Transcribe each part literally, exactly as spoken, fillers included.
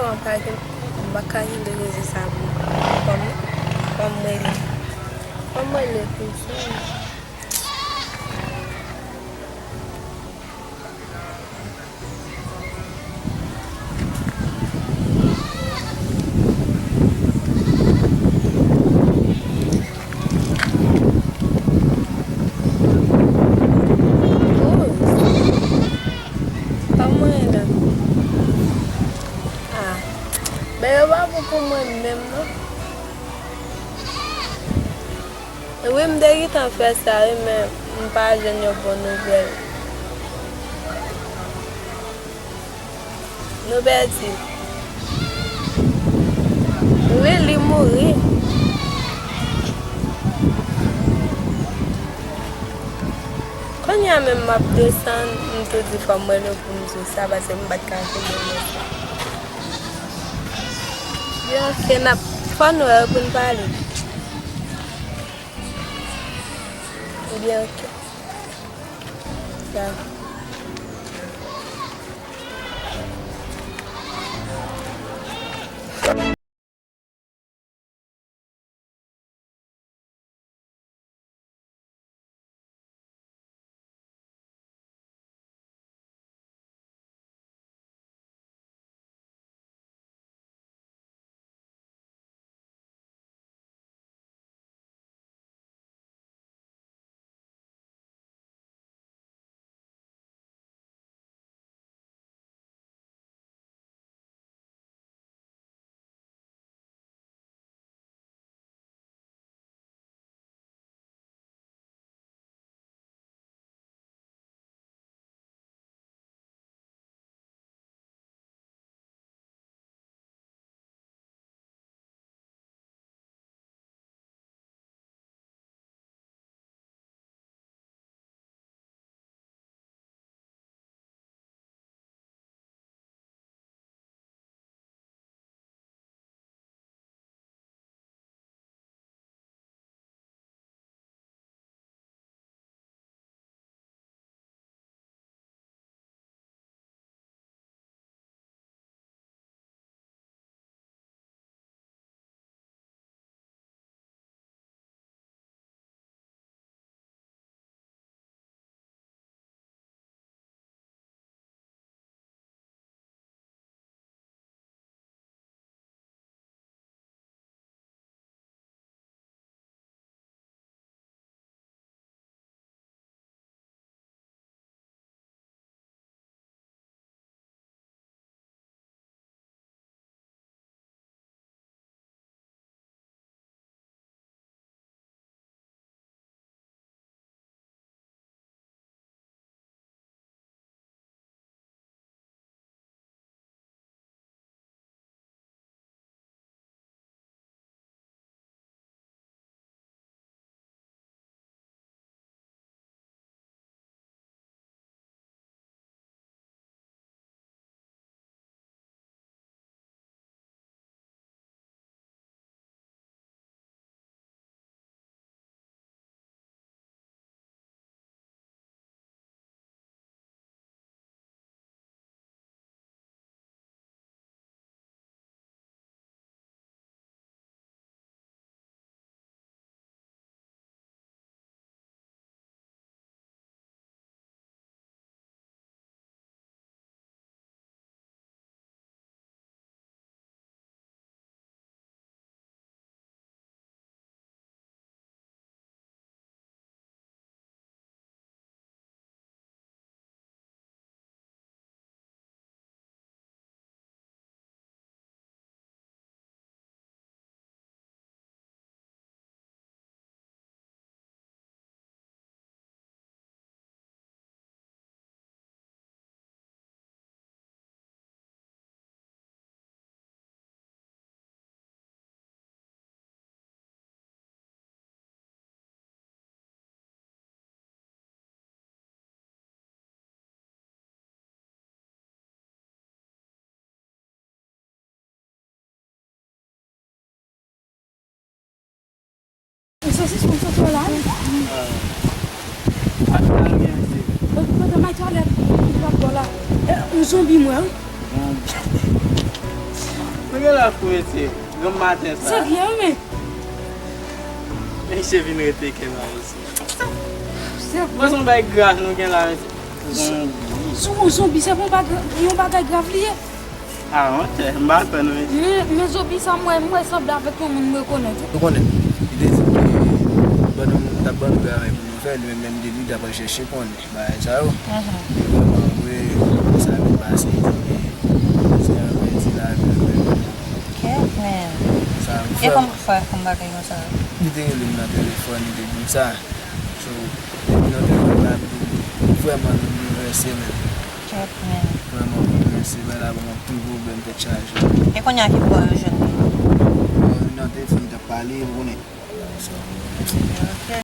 Mwen pa gen, m pa ka kenbe koze sa pou mwen. Fò m, fò m rele. Fò m rele pou sa. Kòman e la? Ah, men yo pa bon pou mwen menm, non. Wi, m te gentan fè sa, wi, men m pa jwenn yon bon nouvèl. Nou pèdi. Wi, li mouri. Kounye a menm m ap desann, m tou di fò m rele w pou m di w sa, paske m pa t ka kenbe mwen sa. Byen, oke, n ap, fò n wè pou n pale. Byen, oke. Sa. Sosis pou soso la. Mwen pran may twalèt pou la. Yon zonbi mwen wi. Gen lè pou mesye, granm maten sa. Serye, men. Mesye vin rete kè ba mesye. Serye. Mwen se yon bagay grav nou gen la, mesye. Zonbi. Sou yon zonbi, se pa yon bagay, yon bagay grav li ye. Ah, ok. M pa kwè non, mesye. Men, men zonbi sa, mwen, mwen sanble avèk yon moun m rekonèt. Ou konnen, li te di ke pandan m t ap ban nou travay pou nou fè, li menm, menm li, li t ap al chèche konnen bagay sa yo. Mhm. E vrèman vre, sa vin pase, li di ke se anvè ti lavi l menm. Kèt, men. Sa vrèman. E kòman fè yon bagay konsa? Li te rele m nan telefòn, li te di m sa. So, depi nan telefòn la, m vrèman boulvèse menm. Kèt, men. Vrèman boulvèse, men la ban m anpil pwoblèm, tèt chaje. E kounye a ki bò yo jwenn li? Bon, nan telefòn, li t ap pale, ou konnen. So, ok.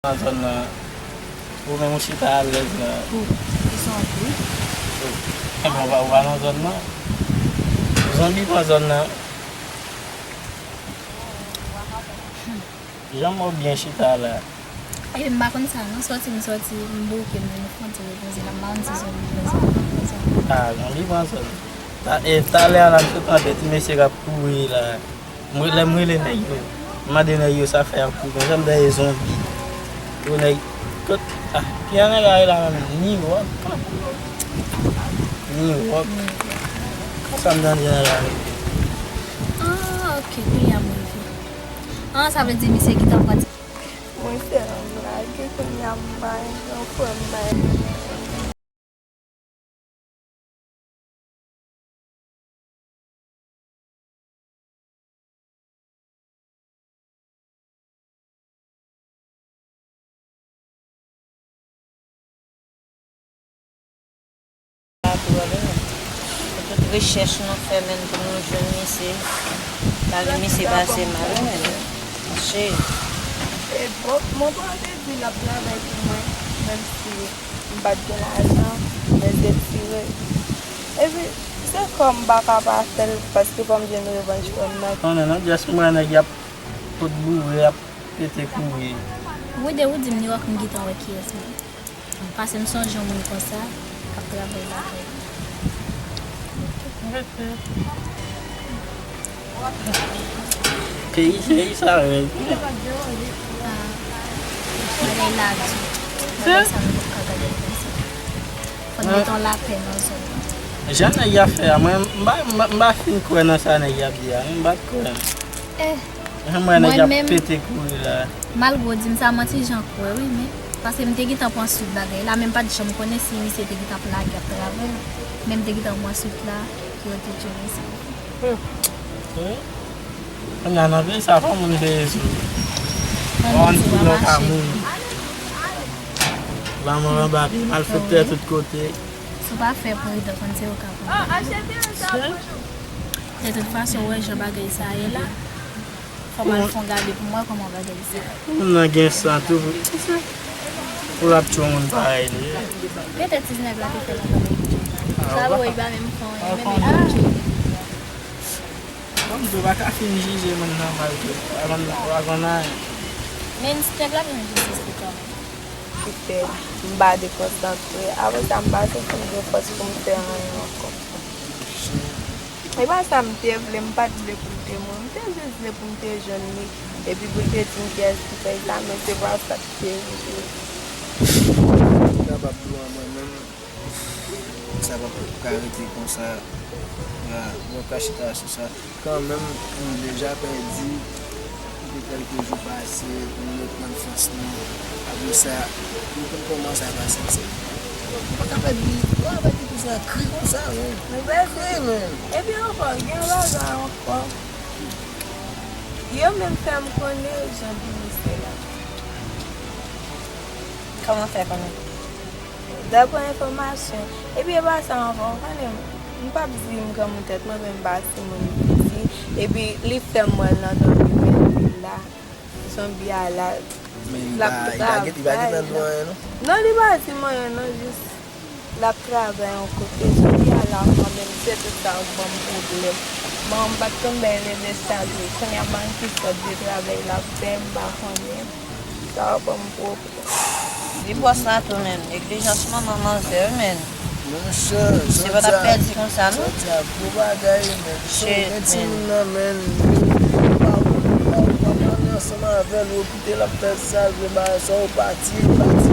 Nan zòn nan, ou menm ou chita alèz la. Ou, ki santi? Enben, ou pa, ou pa nan zòn nan. Zonbi pran zòn nan. Jan mò byen chita la. E m pa konn sa non, sòti m sòti, m bouke, m vin fon ti repoze la, m pa konn si zonbi pran zòn nan, pran zòn nan. Ah, zonbi pran zòn. Ta, e, talè a la, m sot tande ti mesye k ap kouri la. Mwen, lè m rele nèg yo, m mande nèg yo sa fè y ap kouri konsa, m tande zonbi. Yo nèg, kot, ah, ki jan nèg la rele la menm? Ni wòk. Ni wòk. Konsa m tande nèg la rele. Ah, ok, kounye a m rive. Ah, sa vle di misye gentan pran ti. Mwen sèl m lage, kounye a m bay yon frè m bay. Tout rechèch nou fè menm pou nou jwenn misye, lari misye pase mal wi menm. Mache. E bon, mwen panse di l ap travay pou mwen, menm si m pa t gen lajan, men se tire. Epi, se kòm m pa ka pa fè l, paske fò m jwenn revanj frè m nan. Konnen non, just m wè nèg y ap pot boure, y ap pete kouri. Woude, ou di m New York, m gentan wè kiyès mwen. Pase m sonje yon moun konsa k ap travay lakay. Peyi, peyi sa rèd. Ah, bagay la di. Bagay sa nou pap ka gade l konsa. Fò n met yon lapè nan zòn nan. Jan nèg y ap fè a, mwen, m pa, m pa, m pa fin kwè nan sa nèg y ap di a, non, m pa t kwè. Eh, mwen, nèg y ap pete kouri la. Malgre w di m sa, mwen ti jan kwè, wi, men, paske m te gentan pran swit bagay la, men m pa t janm konnen si misye te gentan ap lage ap travay, men m te gentan pran swit la, ki yo te tchwe misye. Hmm. Wi. Kounya nan peyi sa, fò moun veye sou. Fò moun veye sou. Lanmò anba pye, malfektè tout kote. Si w pa fè pridan, konn se yo k ap pran. De tout fason, w wè jan bagay sa ye la. Fò m al fè yon gade pou m wè kòman bagay sa ye. Moun nan gen san tou. Pou l ap tchwe yon moun parèy li. Petèt si nèg la te fè l anvan l te tchwe. Sa vre, li pa menm fè anyen, men li tchwe. Bon, m di w pa ka fin jije moun nan malgre w pa konn, w pa konn anyen. Men nèg la gen jistis li kanmenm. Ki fè m pa dekonsantre. Apre sa, m pa santi m gen fòs pou m fè anyen ankò. E pa sa m te vle, m pa t vle pou l te mouri. M te jis vle pou m te jwenn li, epi pou l te di m kiyès ki fè l sa, men se pa sa k te rive. Kapab di w mwen menm, sa p ap ka rete konsa. Mwen pa chita sou sa. Kanmenm, m deja pèdi, m te kèlke jou pase, m reprann fòs mwen. Apre sa, m konn kòman sa pase, se, m pa ka pèdi, m pa ka pèdi konsa, kri konsa, men. M pèdi, men. Epi ankò, gen bagay ankò. Yo menm fè m konnen jan pou misye la. Kòman fè konnen? Daprè enfòmasyon. Epi e pa sa ankò, w konnen, m p ap di m granmoun tèt mwen, men m pa timoun piti. Epi li fè m wè l nan dòmi, men li la. Zonbi a la, l ap travay la. Men li pa, li pa gen, li pa gen nan dlo anyen, non? Non, li pa di m anyen, non, jis l ap travay yon kote. Zonbi a la kanmenm, se tout sa k ban m pwoblèm. Bon, m pa t konn bay l de sa tou. Kounye a, m pa konn ki sòt de travay l ap fè, m pa konnen. Sa ban m pwoblèm. Divòs la tou, men. Neglijans manman manzè, wi, men. Monchè, se pa t ap pèdi konsa, non? Jodi a gwo bagay, men. Shit, men. Gen timoun nan, men. Ou pa, ou pa, ou pa pale ansanm avè l, ou kite l ap fè sa l vle, bagay sa, ou pati, li pati.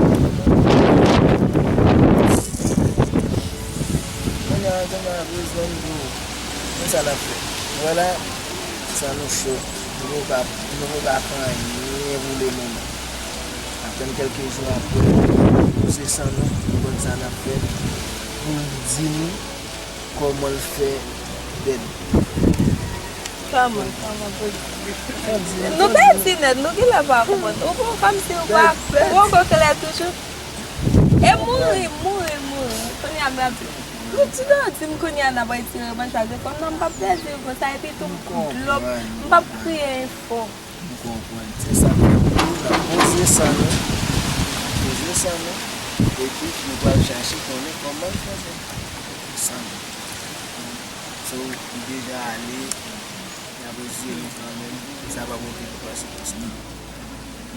Kounye a, kounye a, bezwen m di w, men sa n ap fè. Vwala, sa nou cho. Nou poko ka, nou poko ka fè anyen pou le moman. N ap tann kèlke jou apre, nou poze san nou, nou konn sa n ap fè, pou l di nou kòman l fè dèd. Kòman, kòman pou l di? Nou pèdi nèt, nou genlè pa konprann. Ou poko, kòmsi ou pa, ou poko klè toujou. E mouri, mouri, mouri. Kounye a, m ap di, Klotide di m kounye a n ap retire revanj, paske fanm nan m p ap pèdi l konsa, epi tou dlo, m p ap kriye enfo. M konprann. Se sa k fè m di w, n ap poze san nou. N ap poze san nou. Epi, nou pral chache konnen kòman n fè fè san nou. So, li deja ale, n ap retire nou kanmenm. Sa pa pote nou pase konsa. N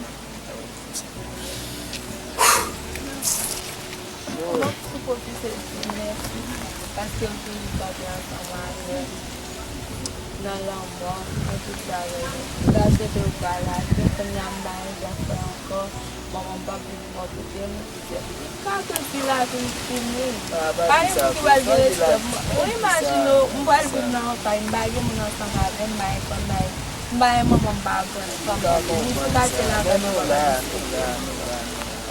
ap, n ap retire sa. Mwen tou pwofite di w mèsi, paske w toujou kanpe ansanm avè m nan lanmò, nan tout bagay. Sa se te w pa la, se kounye a m pa gen zafè ankò, manman m p ap vin bò kote m, se, m ka santi lavi m fini. Pa gen moun ki pral gen respè pou mwen. Ou imajine w, m pral viv nan yon kay, m pa gen moun ansanm avè m, m pa gen fanm, m pa gen, m pa gen manman, m pa gen fanm. M sou katye lakay mwen.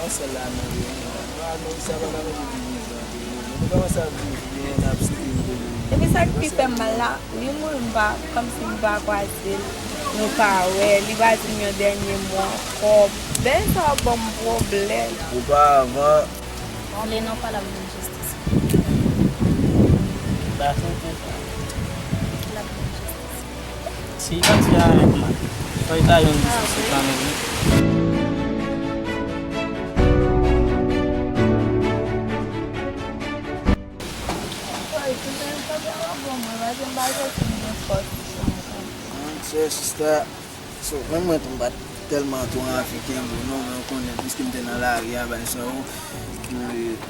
Yon sèl la nou ye, nou la, nou a, nou sa pa ka mete divizyon antre nou. Nou te kòmanse ap viv byen, n ap still toujou. Epi sa k pi fè m mal la, li mouri, m pa, kòmsi m pa kwaze l, nou pa wè, li pa di m yon dènye mo ankò. Bèl sa ban m pwoblèm. Oparavan. Vle non pa l ap jwenn jistis. Ba sante sa. L ap jwenn jistis. Si anti a règman, fò l ta jwenn jistis li kanmenm, wi. Monchè, sista, so, menm mwen tou, m pa t tèlman tou anvi kenbe w non, men w konnen, piske m te nan lari a, bay sa yo, ke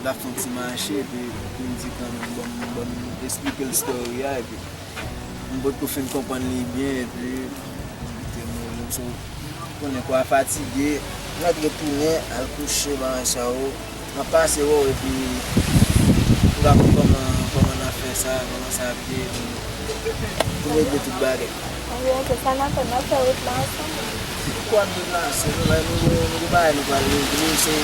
l ap fè yon ti mache, epi m di kanmenm, ban m, ban m esplike l story a, epi M potko fin konprann li byen, epi m te mouri. So, konnen kò a fatige, m mèt retounen al kouche, bagay sa yo. M ap pase wè w, epi m ka konn kòman, kòman n ap fè Sa, kòman sa ap ye pou nou regle tout bagay. Ebyen, ok, sa n ap fè, n ap fè wout la ansanm. Pou ap deplase, nou la, nou gen, nou gen bagay nou pral regle, se